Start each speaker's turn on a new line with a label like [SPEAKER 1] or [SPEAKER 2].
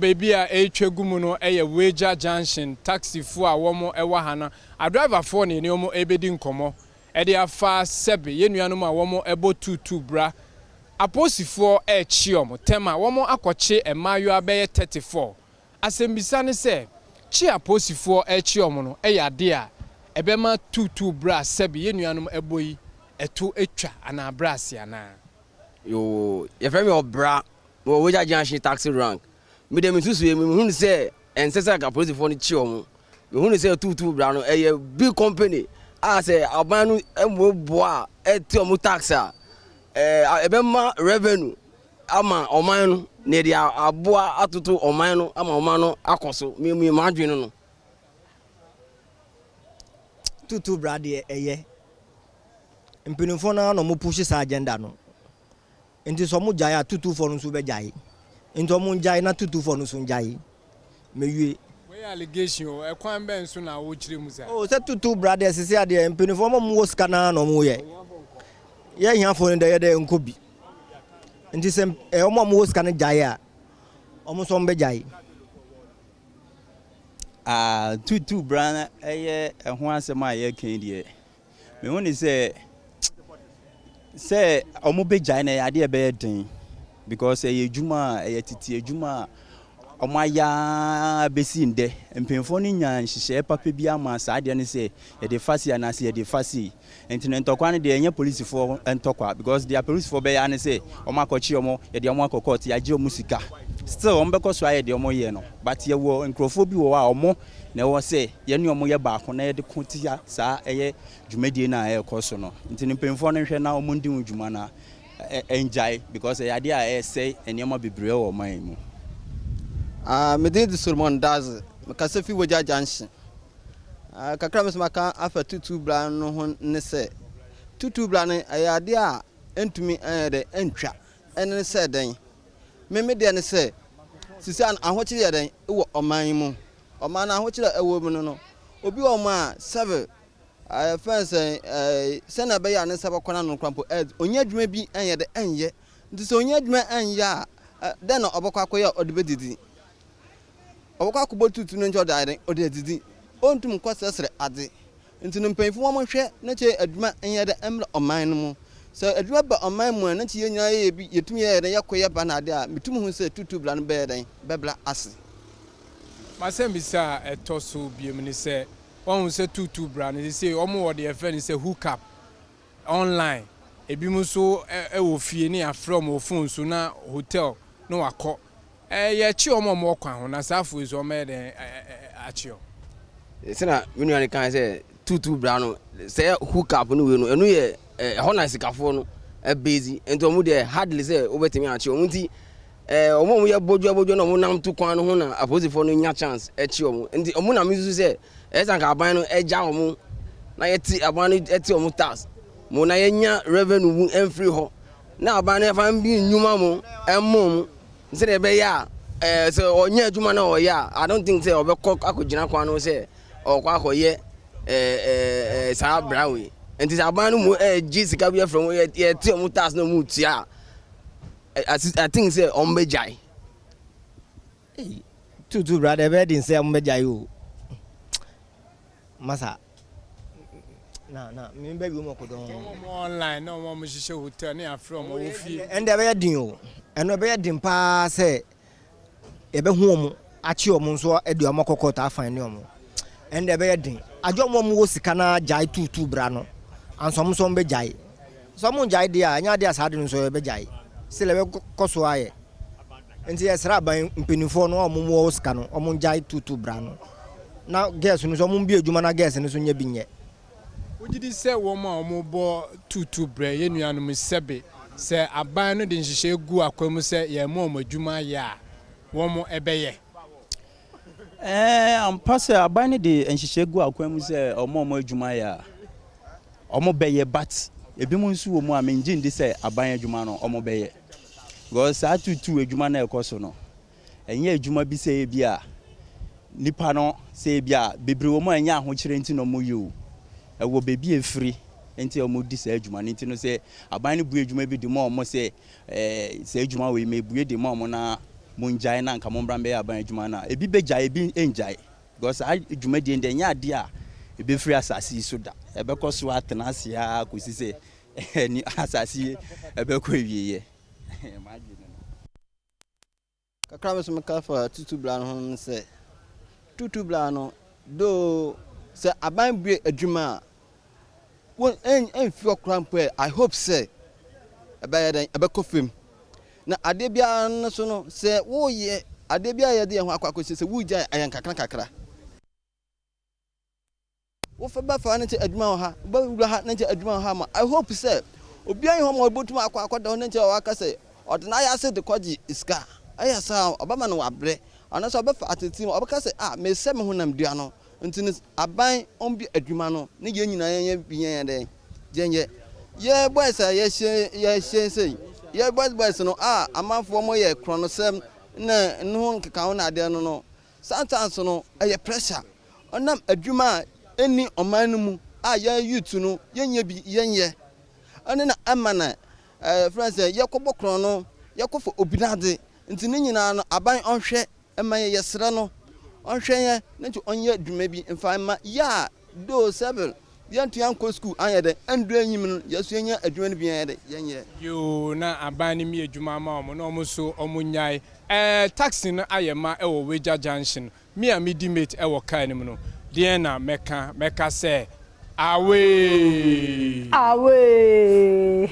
[SPEAKER 1] Baabi a ɛretwa gu mu no yɛ Weija Junction. Taxifoɔ a wɔn wɔ ha no, adriverfoɔ na yɛne wɔn rebɛdi nkɔmmɔ de afa sɛbe yɛn nuanom a wɔn bɔ tuutuu bra. Apolisifoɔ rekye wɔn tɛm a wɔn akɔkye mmaayewa bɛyɛ 34. Asɛmbisa ne sɛ, kye a apolisifoɔ rekye wɔn no yɛ adeɛ a ɛbɛma tuutuu bra a sɛbe yɛn nuanom bɔ yi ɛto atwa anaa abrɛ ase anaa?
[SPEAKER 2] Yoo, yɛfrɛ me Ɔbra. Mewɔ Weija Junction taxi rank. Me deɛ me nsusuiɛ mu, mehunu sɛ ɛnsɛ sɛ anka polisifoɔ no kye wɔn. Mehunu sɛ tuutuu bra no, ɛyɛ big company a sɛ aban no mmoaboa a ɛte wɔn tax a, ɛbɛma revenue ama ɔman no na yɛde aboa atoto ɔman no ama ɔman no akɔ so. Me me m'adwene no no.
[SPEAKER 3] Tuutuu bra deɛ ɛyɛ. Mpanimfoɔ no ara na wɔn push saa agenda no. Nti sɛ ɔmo gyae a tutufoɔ no nso bɛgyae. Nti ɔmo ngyae na tutufoɔ no nso ngyae. Mewie.
[SPEAKER 1] Wei yɛ allegation o, ɛkwan bɛn so na wokyerɛ mu saa?
[SPEAKER 3] Oh sɛ tutu bra deɛ sese adeɛ mpanyinfoɔ ɔmo a ɔmo wɔ sika naa na ɔmo yɛ. Yɛ ahiafoɔ no deɛ yɛ deɛ nkɔ bi. Nti sɛ ɔmo a ɔmo wɔ sika no gyae a ɔmo nso ɔmo bɛgyae.
[SPEAKER 4] Ah tutu bra no ɛyɛ ɛho asɛm a yɛreka yi deɛ. Mehu no sɛ sɛ wɔbɛgyae no ɛyɛ adeɛ a ɛbɛyɛ den because ɛyɛ adwuma a ɛyɛ tete adwuma a wɔayɛ ara bɛsi ndɛ. Mpanyinfoɔ no nyaa nhyehyɛeɛ papa bi ama saa adeɛ no sɛ yɛde fa sei anaasɛ yɛde fa sei. Nti no ntɔkwa no deɛ ɛnyɛ polisifoɔ ntɔkwa because deɛ apolisifoɔ bɛyɛ ara ne sɛ wɔakɔkye wɔn, yɛde wɔn akɔ court, yɛagye wɔn sika. Still wɔbɛkɔ so ayɛ deɛ wɔyɛ no but yɛwɔ nkurɔfoɔ bi wɔ hɔ a wɔn Na ɛwɔ sɛ yɛne wɔn yɛ baako na yɛde ko tia saa ɛyɛ dwumadie no a ɛrekɔ so no. Nti no mpanyinfoɔ no nhwɛ na wɔn ndi ho dwuma na ɛngyae because ɛyɛ adeɛ a ɛresɛe nneɛma bebree wɔ ɔman yi mu.
[SPEAKER 5] Ah, me din de Solomon Dadzie. Mekasa fi Wagya Junction. Ah, kakra a mɛsɛ maka afa tutu bra no ho ne sɛ, tutu bra no ɛyɛ adeɛ a ɛntumi ɛnyɛ dɛ ɛntwa. Ɛne ne sɛ dɛn? Me me deɛ ne sɛ, sisi a ahokyere yɛ dɛn wɔ ɔman yi mu. Ɔman no ahokyere a ɛwɔ mu no no, obi wɔ hɔ a sɛbe yɛfrɛ no sɛn, sɛnea ɛbɛyɛ a ne nsa bɛkɔ n'ano koraa mpo, ɔnnya adwuma bi nyɛ dɛ nyɛ. Nti sɛ ɔnnya adwuma nyɛ a, dɛn na ɔbɛkɔ akɔyɛ a ɔde bɛdidi? Ɔbɛkɔ akɔbɔ tuutu no nkyɛ ɔde ayɛ dɛn? Ɔde adidi. Ɔntum nkɔsrɛsrɛ adze. Nti no mpanyimfo wɔnhwɛ na kyɛ adwuma nyɛ dɛ mmra ɔman no mu. Sɛ adwuma ba ɔman mu a na kyɛ yɛn nyinaa yɛyɛ bi, yɛtumi yɛ dɛn yɛkɔ yɛba no ade a, metum hu sɛ tuutu bra no bɛyɛ dɛn? Bɛbra ase.
[SPEAKER 1] M'asɛmbisa a ɛtɔ so biom ne sɛ, woahu sɛ tuutuu bra no seesei wɔn wɔ deɛ yɛfrɛ no sɛ hook up online, ebinom nso wɔ fie ne yɛafrɛ wɔn wɔ phone so na hotel na wakɔ. Yɛkye wɔn a wɔwɔ kwan ho na saa afo yi nso wɔbɛyɛ dɛn akye wɔn?
[SPEAKER 2] Sɛnea me nua no kae sɛ tuutuu bra no, sɛ hook up no wei no, ɛno yɛ ɛhɔ na sikafoɔ no base nti wɔn deɛ hardly sɛ wobɛtumi akye wɔn nti Eh, wɔn a wɔyɛ bodwoabodwo na wɔnam to kwan no ho na apolisifoɔ no nya chance kye wɔn. Nti wɔn na mesusu sɛ ɛyɛ sɛ anka aban no gya wɔn na yɛte aban no te wɔn tax mo na yɛnya revenue mu mfiri hɔ na aban no ɛfa bi nnwuma mo ɛmmɔ mu sɛdeɛ ɛbɛyɛ a ɛɛ sɛ ɔnyɛ adwuma na ɔyɛ a I don't think sɛ ɔbɛkɔ akɔgyina kwan no sɛ ɔkɔ akɔyɛ ɛɛ ɛɛ saa bra wei. Nti sɛ aban no mu ɛgye sika bi afiri wɔn yɛte wɔn tax na wɔn tua a I think sɛ wɔn bɛ gyae.
[SPEAKER 3] Ei tutu brother ɛbɛyɛ den sɛ wɔn bɛ gyae o. Masa na na mi bɛ wi wɔn kɔdɔn.
[SPEAKER 1] Wɔn wɔn online na wɔn wɔn hyehyɛ hotel ne afrɛ wɔn wɔ fie.
[SPEAKER 3] Ɛnde ɛbɛyɛ den o. Ɛno ɛbɛyɛ den paa sɛ. yɛbɛhu wɔn, akye wɔn nso de wɔn akɔ kɔɔto afan ne wɔn. Ɛnde ɛbɛyɛ den. Agye wɔn a wɔwɔ sika no ara gyae tuutuu bra no, ansa wɔn nso wɔbɛgyae. Sɛ wɔngyae deɛ a, ɛnyɛ adeɛ a saa ade no nso yɛbɛgyae. Still ɛbɛkɔ so ayɛ. Nti yɛsrɛ aban mpanimfoɔ no a wɔwɔ sika no, wɔngyae tuutuu bra no. Na girls no nso wɔmbue adwuma na girls no nso nyɛ bi nyɛ.
[SPEAKER 1] Wogye di sɛ wɔn a wɔbɔ tuutuu brɛ yɛn nuanom yi sɛbe sɛ aban no de nhyehyɛe gu akwan mu sɛ yɛmma wɔn adwuma ayɛ a, wɔbɛyɛ?
[SPEAKER 4] Ɛɛ, ampa sɛ aban no de nhyehyɛe gu akwan mu sɛ wɔmma wɔn adwuma ayɛ a, wɔbɛyɛ but ebinom nso wɔ mu a mengye ndi sɛ aban adwuma no wɔbɛyɛ because saa tuutuu adwuma no a ɛkɔ so no, Ɛnyɛ adwuma bi sɛ ebia nnipa no sɛ ebia bebree wɔ mu a ɛnyɛ ahokyerɛ nti na wɔyɛ o. Ɛwɔ baabi a ɛfiri nti a wɔdi saa adwuma no. Nti no sɛ aban no bue adwuma bi de ma wɔn sɛ ɛɛ saa adwuma wei mebue de ma wɔn na Mongyae na anka mommra mbɛyɛ aban adwuma no a, ebi bɛgyae, ebi ngyae. Because saa dwumadie no deɛ ɛnyɛ adeɛ a ɛbɛfiri asase yi so da. Ɛbɛkɔ so atena ase ara kɔsi sɛ asase yi ɛbɛkɔ awieɛ. M'adwene no.
[SPEAKER 5] Kakra me nso meka fa tutu bra no ho ne sɛ, tutu bra no, though sɛ aban bue adwuma a, wo ɛmfi hɔ koraa mpo ɛ, I hope sɛ ɛbɛyɛ dɛn, ɛbɛkɔ fam. Na adeɛ biara no so no, sɛ woyɛ adeɛ biara yɛde yɛn ho akɔ akɔhyɛ sɛ wogyae ɛyɛ nkakra nkakra. Wofa bɛfa ne nkyɛ adwuma wɔ ha, wobɛwura ha ne nkyɛ adwuma wɔ ha ma I hope sɛ obiara nyi hɔ ma ɔbɛtumi akɔ akɔda hɔ ne nkyɛ waka sɛ ɔde n'ayase de kɔgye sika. Ɛyɛ saa a ɔbɛma no wabrɛ anaasɛ ɔbɛfa atete mu ɔbɛka sɛ ah mesɛ me honam dua no nti no aban ɔmbue adwuma no ne yɛn nyinaa yɛnyɛ bi yɛnyɛ dɛn yɛnyɛ. Yɛ boys a yɛhyɛ yɛhyɛ sei yɛ boys boys no a amanfoɔ wɔyɛ korɔnosɛm ne ne ho nkekaho ne adeɛ no no Sometimes no ɛyɛ pressure ɔnam adwuma a ɛnni ɔman no mu a yɛn youth no yɛnyɛ bi yɛnyɛ ɛno na ɛma na ɛɛ frɛ sɛ yɛkɔbɔ korɔn no yɛkɔfa obi n'ade nti ne nyinaa no aban ɔnhwɛ ɛma yɛ yɛsrɛ no ɔnhwɛ yɛn ne nti ɔnyɛ adwuma bi mfa mma yɛ a though several yɛntua nkɔ school anyɛ dɛ ɛndu enyim no yɛso yɛnya adwuma no bi yɛnyɛ dɛ yɛnyɛ.
[SPEAKER 1] Yoo na aban no mi adwuma ama wɔn na wɔn nso wɔn nyae ɛɛ taxi no ayɛ ma ɛwɔ Weija junction me a me di mate ɛwɔ car no mu no deɛn na mɛka mɛka sɛ awee.
[SPEAKER 6] Awee.